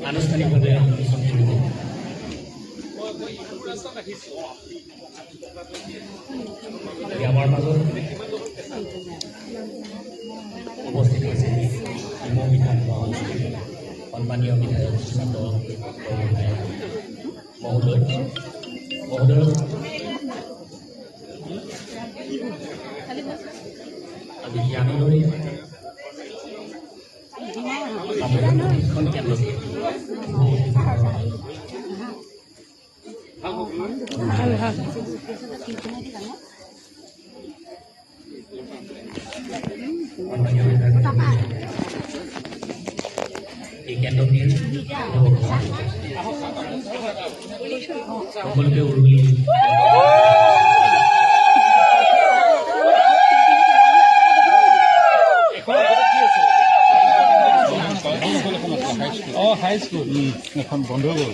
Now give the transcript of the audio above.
আনুষ্ঠানিকভাৱে উন্মোচন কৰিব। আজি আমাৰ মাজত উপস্থিত হৈছে ডিমৌ বিধানসভা সমষ্টিৰ সন্মানীয় বিধায়ক সুশান্ত বৰগোহাঁই মহোদয়। মহোদয়ক আজি জ্ঞানদৰে সামূহিক প্ৰশিক্ষণ কেন্দ্ৰত শুভ উদ্বোধন কৰা হয়। সন্মানীয় বিধায়ক, এই কেন্দ্ৰটিৰ শুভ ঘোষণা। সকলোকে উৰুলি। অঁ, হাই স্কুল এখন বন্ধ হৈ গ'ল।